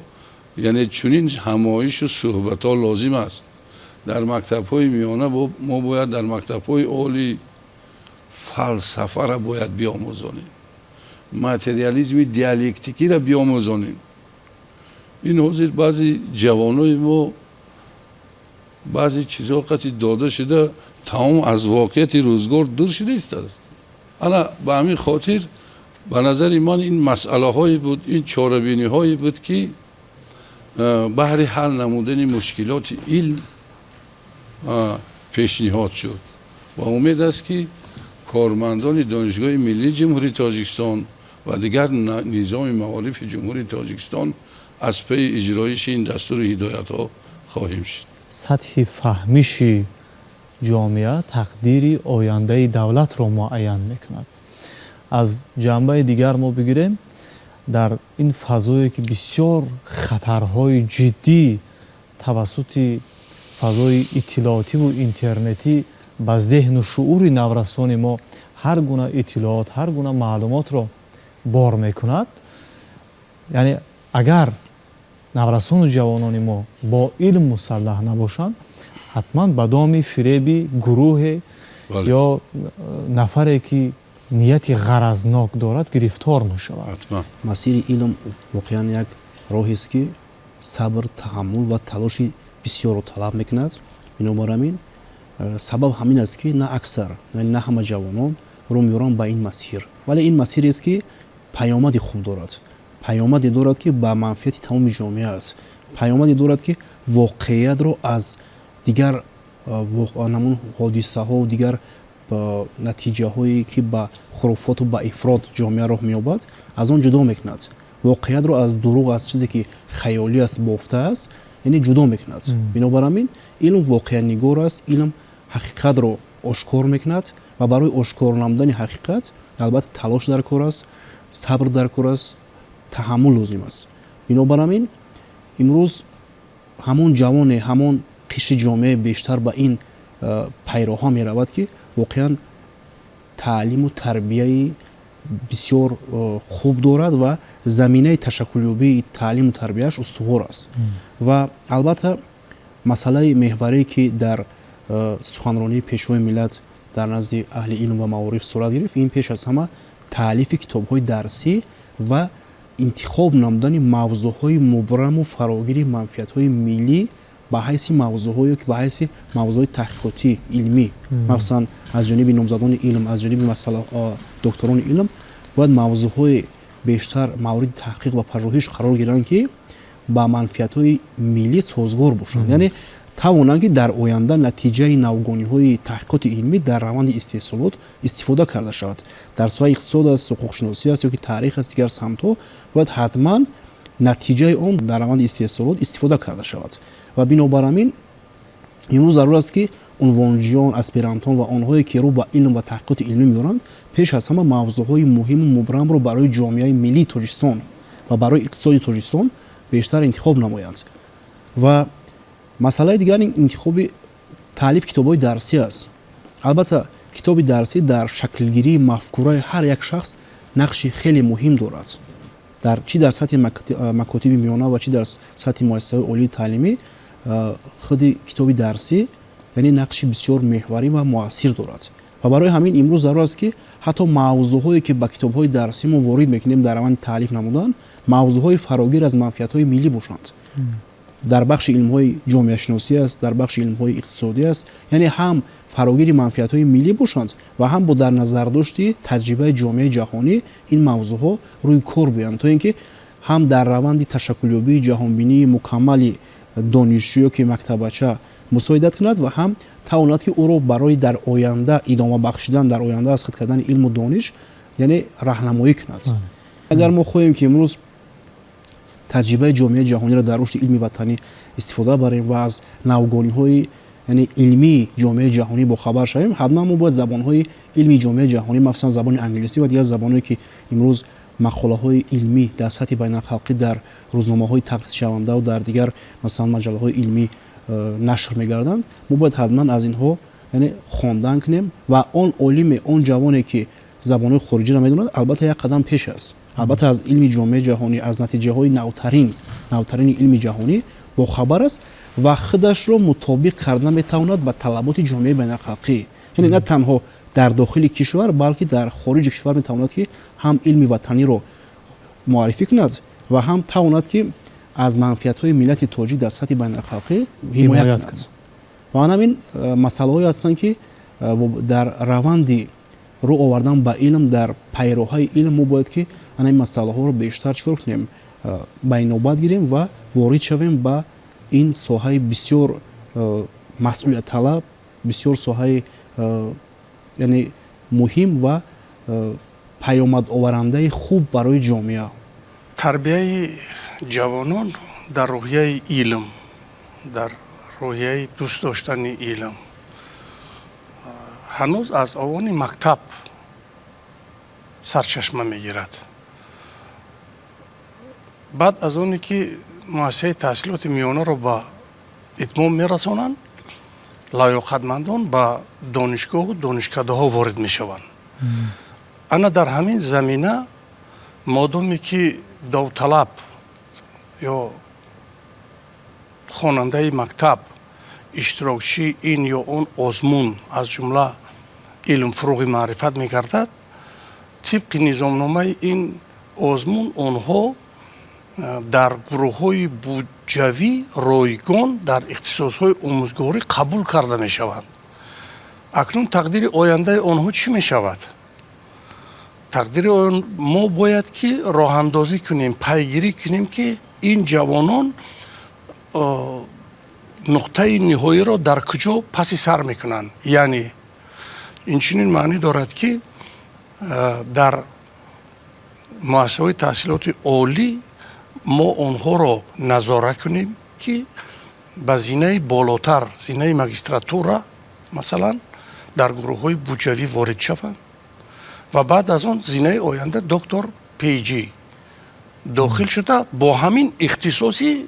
яъне чунин ҳамоишу суҳбатҳо лозим аст. Дар мактабҳои миёна мо бояд, дар мактабҳои олӣ фалсафара бояд биомӯзонем, материализми диалектикиро биомӯзонем. Ин ҳозир баъзе ҷавонои мо баъзе чизҳо қати дода шуда, тамом аз воқеияти рӯзгор дур шуда истааст. Ана ба ҳамин хотир, ба назари ман, ин масъалаҳое буд, ин чорабиниҳое буд, ки баҳри ҳал намудани мушкилоти илм пешниҳод шуд. Ва умед аст, ки кормандони Донишгоҳи миллии Ҷумҳурии Тоҷикистон ва дигар низоми маорифи Ҷумҳурии Тоҷикистон аз пайи иҷроиши ин дастуру ҳидоятҳо хоҳем шуд. Сатҳи фаҳмиши ҷомеа тақдири ояндаи давлатро муайян мекунад. Аз ҷанбаи дигар мо бигирем, дар ин фазое, ки бисёр хатарҳои ҷиддӣ тавассути фазои иттилоотиву интернетӣ ба зеҳну шуури наврасони мо ҳар гуна иттилоот, ҳар гуна маълумотро бор мекунад, яъне агар наврасону ҷавонони мо бо илм мусаллаҳ набошанд, ҳатман ба доми фиреби гурӯҳе ё нафаре, ки нияти ғаразнок дорад, гирифтор мешавад. Масири илм воқеан як роҳест, ки сабр, таҳаммул ва талоши бисёрро талаб мекунад. Бинобар ҳамин сабаб ҳамин аст, ки на аксар, на ҳама ҷавонон рӯ меоранд ба ин масир. Вале ин масирест, ки паёмади хуб дорад, паёмаде дорад, ки ба манфиати тамоми ҷомеа аст, паёмаде дорад, ки воқеиятро аз дигар намун ҳодисаҳо, дигар натиҷаҳое, ки ба хурофоту ба ифрот ҷомеа роҳ меёбад, аз он ҷудо мекунад. Воқеиятро аз дурӯғ, аз чизе, ки хаёлӣ аст, бофта аст, яъне ҷудо мекунад. Бинобар ҳамин илм воқеанигор аст, илм ҳақиқатро ошкор мекунад ва барои ошкор намудани ҳақиқат албатта талош дар кор аст, сабр дар кор аст, таҳаммул лозим аст. Бинобар ҳамин имрӯз ҳамон ҷавоне, ҳамон қишри ҷомеа бештар ба ин пайроҳа меравад, ки воқеан таълиму тарбияи бисёр хуб дорад ва заминаи ташаккулёбии таълиму тарбияаш устувор аст. Ва албатта масъалаи меҳварие, ки дар суханронии Пешвои миллат дар назди аҳли илм ва маориф сурат гирифт, ин пеш аз ҳама таълифи китобҳои дарсӣ ва интихоб намудани мавзӯъҳои мубраму фарогири манфиатҳои миллӣ ба ҳайси мавзӯъҳое, ки ба ҳайси мавзӯъҳои таҳқиқотӣ илмӣ, махсусан аз ҷониби номзадони илм, аз ҷониби масъала докторони илм, бояд мавзӯъҳои бештар мавриди таҳқиқ ва пажӯҳиш қарор гиранд, ки ба манфиатҳои миллӣ созгор бошанд, яъне Тавонанд, ки дар оянда натиҷаи навгониҳои таҳқиқоти илмӣ дар раванди истеҳсолот истифода карда шавад. Дар соҳаи иқтисод аст, ҳуқуқшиносӣ аст ё ки таърих аст, дигар самтҳо, бояд ҳатман натиҷаи он дар раванди истеҳсолот истифода карда шавад. Ва бинобар ҳамин имрӯз зарур аст, ки унвонҷӯён, аспирантон ва онҳое, ки рӯ ба илм ва таҳқиқоти илмӣ меоранд, пеш аз ҳама мавзӯъҳои муҳиму мубрамро барои ҷомеаи миллии Тоҷикистон ва барои иқтисоди Тоҷикистон бештар интихоб намоянд. Ва масъалаи дигар ин интихоби таълиф китобҳои дарсӣ аст. Албатта, китоби дарсӣ дар шаклгирии мафкураи ҳар як шахс нақши хеле муҳим дорад, дар чӣ дар сатҳи макотиби миёна ва чӣ дар сатҳи муассисаҳои олии таълимӣ. Худи китоби дарсӣ, яъне, нақши бисёр меҳварӣ ва муассир дорад. Ва барои ҳамин имрӯз зарур аст, ки ҳатто мавзӯъҳое, ки ба китобҳои дарсӣ мо ворид мекунем дар раванди таълиф намудан, мавзӯъҳои фарогир аз манфиатҳои миллӣ бошанд. Дар бахши илмҳои ҷомеашиносӣ аст, дар бахши илмҳои иқтисодӣ аст, яъне ҳам фарогири манфиатҳои миллӣ бошанд ва ҳам бо дар назардошти таҷрибаи ҷомеаи ҷаҳонӣ ин мавзӯъҳо рӯи кор биёянд, то ин ки ҳам дар раванди ташаккулёбии ҷаҳонбинии мукаммали донишҷӯ ё ки мактабача мусоидат кунад ва ҳам тавонад, ки ӯро барои дар оянда идома бахшидан, дар оянда аз худ кардани илму дониш, яъне, раҳнамоӣ кунад. Агар мо хоҳем, ки имрӯз таҷрибаи ҷомеаи ҷаҳониро дар рушди илми ватанӣ истифода барем ва аз навгониҳои, яъне, илмии ҷомеаи ҷаҳонӣ бохабар шавем, ҳатман мо бояд забонҳои илми ҷомеаи ҷаҳонӣ, махсусан забони англисӣ ва дигар забонҳое, ки имрӯз мақолаҳои илмӣ дар сатҳи байналхалқӣ дар рӯзномаҳои тақризшавандаву дар дигар, масалан, маҷаллаҳои илмӣ нашр мегарданд, мо бояд ҳатман аз инҳо, яъне, хондан кунем. Ва он олиме, он ҷавоне, ки забонҳои хориҷиро медонад, албатта, як қадам пеш аст, албатта, аз илми ҷомеаи ҷаҳонӣ, аз натиҷаҳои навтарини илми ҷаҳонӣ бохабар аст ва худашро мутобиқ карда метавонад ба талаботи ҷомеаи байналхалқӣ, яъне на танҳо дар дохили кишвар, балки дар хориҷи кишвар метавонад, ки ҳам илми ватаниро муаррифӣ кунад ва ҳам тавонад, ки аз манфиатҳои миллати тоҷик дар сатҳи байналхалқӣ ҳимоя кунад. Ва ҳамин масъалаҳое ҳастанд, ки дар раванди рӯ овардан ба илм, дар пайроҳаи илм мо бояд, ки ана ин масъалаҳоро бештар чикор кунем, ба инобат гирем ва ворид шавем ба ин соҳаи бисёр масъулиятталаб, бисёр соҳаи, яъне, муҳим ва паёмадоварандаи хуб барои ҷомеа. Тарбияи ҷавонон дар рӯҳияи илм, дар рӯҳияи дӯст доштани илм ҳанӯз аз овони мактаб сарчашма мегирад. Баъд аз оне ки муассисаи таҳсилоти миёнаро ба итмом мерасонанд, лаёқатмандон ба донишгоҳу донишкадаҳо ворид мешаванд. Ана дар ҳамин замина, модоме ки довталаб ё хонандаи мактаб иштирокчии ин ё он озмун, аз ҷумла илм фурӯғи маърифат мегардад, тибқи низомномаи ин озмун онҳо дар гурӯҳҳои буҷавӣ ройгон дар ихтисосҳои омӯзгорӣ қабул карда мешаванд. Акнун тақдири ояндаи онҳо чӣ мешавад? Тақдири он мо бояд ки роҳандозӣ кунем, пайгирӣ кунем, ки ин ҷавонон нуқтаи ниҳоиро дар куҷо паси сар мекунанд. Яъне инчунин маънӣ дорад, ки дар муассисаҳои таҳсилоти олӣ мо онҳоро назора кунем, ки ба зинаи болотар, зинаи магистратура масалан, дар гурӯҳҳои буҷавӣ ворид шаванд ва баъд аз он зинаи оянда доктор, PhD дохил шуда, бо ҳамин ихтисоси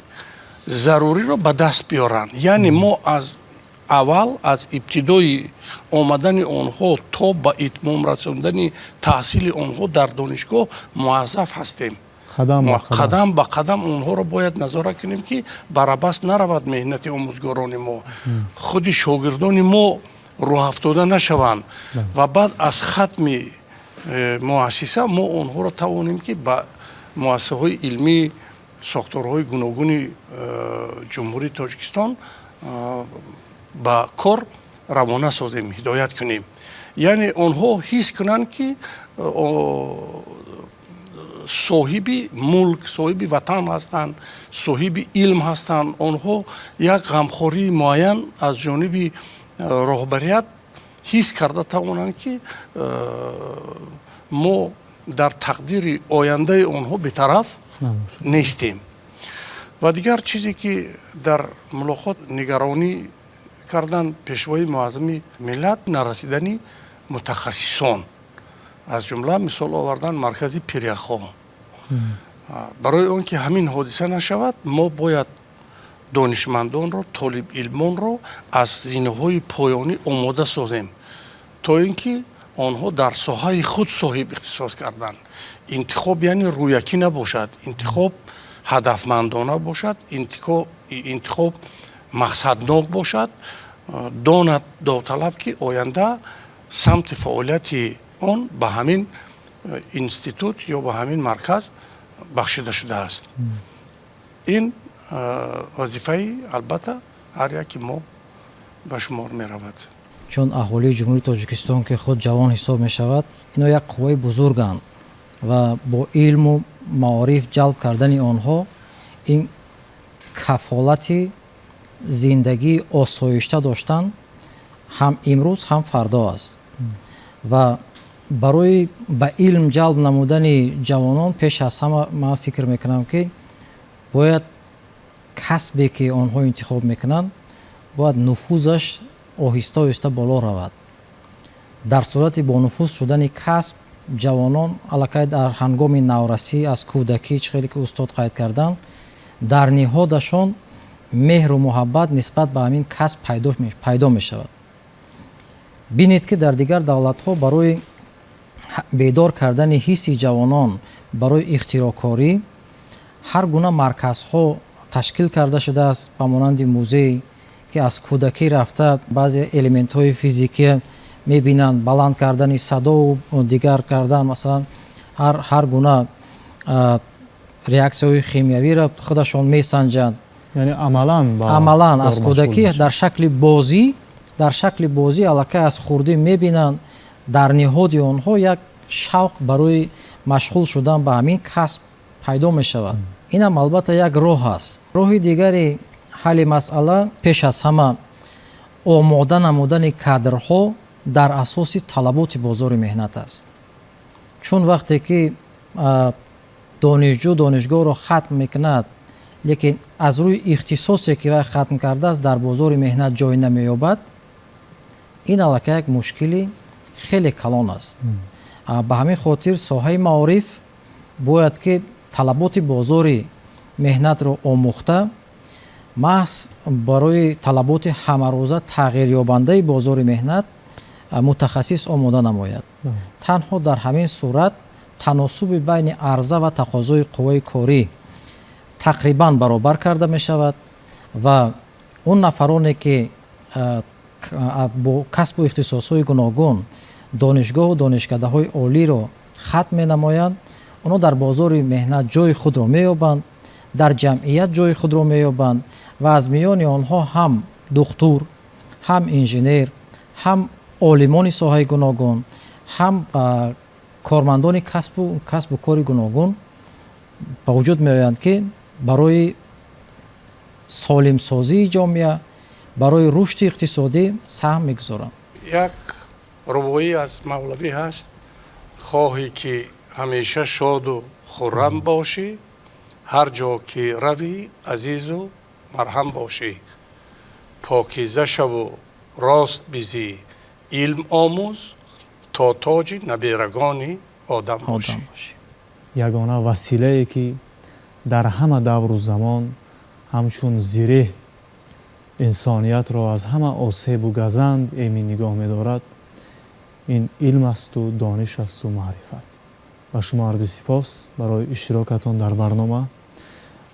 заруриро ба даст биёранд. Яъне мо аз аввал, аз ибтидои омадани онҳо то ба итмом расондани таҳсили онҳо дар донишгоҳ муаззаф ҳастем, қадам ба қадам онҳоро бояд назора кунем, ки барабас наравад меҳнати омӯзгорони мо, худи шогирдони мо рӯҳафтода нашаванд ва баъд аз хатми муассиса мо онҳоро тавонем, ки ба муассисаҳои илмӣ, сохторҳои гуногуни Ҷумҳурии Тоҷикистон ба кор равона созем, ҳидоят кунем. Яъне онҳо ҳис кунанд, ки Соҳиби мулк, соҳиби ватан ҳастанд, соҳиби илм ҳастанд. Онҳо як ғамхории муайян аз ҷониби роҳбарият ҳис карда тавонанд, ки мо дар тақдири ояндаи онҳо бетараф нестем. Ва дигар чизе, ки дар мулоқот нигаронӣ карданд Пешвои Муаззами миллат, нарасидани мутахассисон, аз ҷумла мисол овардан маркази пиряхҳо. Барои он ки ҳамин ҳодиса нашавад, мо бояд донишмандонро, толибилмонро аз зинаҳои поёнӣ омода созем, то ин ки онҳо дар соҳаи худ соҳиб ихтисос карданд. Интихоб, яъне, рӯякӣ набошад, интихоб ҳадафмандона бошад, интихоб мақсаднок бошад. Донад довталаб, ки оянда самти фаъолияти он ба ҳамин институт ё ба ҳамин марказ бахшида шудааст. Ин вазифаи, албатта, ҳар яки мо ба шумор меравад. Чун аҳолии Ҷумҳурии Тоҷикистон, ки худ ҷавон ҳисоб мешавад, ино як қувваи бузурганд ва бо илму маориф ҷалб кардани онҳо ин кафолати зиндагии осоишта доштан ҳам имрӯз, ҳам фардо аст. Ва барои ба илм ҷалб намудани ҷавонон пеш аз ҳама ман фикр мекунам, ки бояд касбе, ки онҳо интихоб мекунанд, бояд нуфузаш оҳиста оҳиста боло равад. Дар сурати бонуфуз шудани касб, ҷавонон аллакай дар ҳангоми наврасӣ, аз кӯдакӣ, чӣ хеле ки устод қайд карданд, дар ниҳодашон меҳру муҳаббат нисбат ба ҳамин касб пайдо мешавад. Бинед, ки дар дигар давлатҳо барои бедор кардани ҳисси ҷавонон барои ихтироъкорӣ ҳар гуна марказҳо ташкил карда шудааст, ба монанди музей, ки аз кӯдакӣ рафта баъзе элементҳои физикия мебинанд, баланд кардани садову дигар кардан, масалан, ҳар гуна реаксияҳои химиявиро худашон месанҷанд. Яъне амалан. Амалан аз кӯдакӣ дар шакли бозӣ аллакай аз хурдӣ мебинанд. Дар ниҳоди онҳо як шавқ барои машғул шудан ба ҳамин касб пайдо мешавад. Инам, албатта, як роҳ аст. Роҳи дигари ҳалли масъала пеш аз ҳама омода намудани кадрҳо дар асоси талаботи бозори меҳнат аст. Чун вақте ки донишҷӯ донишгоҳро хатм мекунад, лекин аз рӯи ихтисосе, ки вай хатм кардааст, дар бозори меҳнат ҷой намеёбад, ин аллакай як мушкили хеле калон аст. Ба ҳамин хотир соҳаи маориф бояд ки талаботи бозори меҳнатро омӯхта, маҳз барои талаботи ҳамарӯза тағйирёбандаи бозори меҳнат мутахассис омода намояд. Танҳо дар ҳамин сурат таносуби байни арза ва тақозои қувваи корӣ тақрибан баробар карда мешавад ва он нафароне, ки бо касбу ихтисосҳои гуногун донишгоҳу донишкадаҳои олиро хатм менамоянд, онҳо дар бозори меҳнат ҷои худро меёбанд, дар ҷамъият ҷои худро меёбанд ва аз миёни онҳо ҳам духтур, ҳам инженер, ҳам олимони соҳаи гуногун, ҳам кормандони касбу кори гуногун ба вуҷуд меоянд, ки барои солимсозии ҷомеа, барои рушди иқтисодӣ саҳм мегузоранд. Як рубоӣ аз Мавлавӣ ҳаст: «Хоҳӣ ки ҳамеша шоду хуррам бошӣ, ҳар ҷо ки равӣ, азизу марҳам бошӣ, покиза шаву рост бизӣ, илм омӯз, то тоҷи наберагони одам бошӣ». Ягона василае, ки дар ҳама давру замон ҳамчун зиреҳ инсониятро аз ҳама осебу газанд эмин нигоҳ медорад, ин илм асту дониш асту маърифат. Ба шумо арзи сипос барои иштирокатон дар барнома,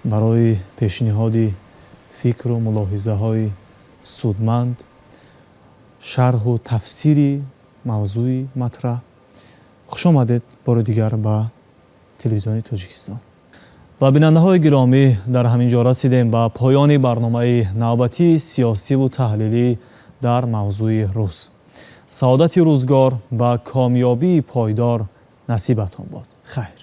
барои пешниҳоди фикру мулоҳизаҳои судманд, шарҳу тафсири мавзӯи матраҳ. Хуш омадед бори дигар ба Телевизиони Тоҷикистон. Ва бинандаҳои гиромӣ, дар ҳамин ҷо расидем ба поёни барномаи навбатии сиёсиву таҳлилӣ «Дар мавзӯи рӯз». Саодати рӯзгор ва комёбии пойдор насибатон бод. Хайр.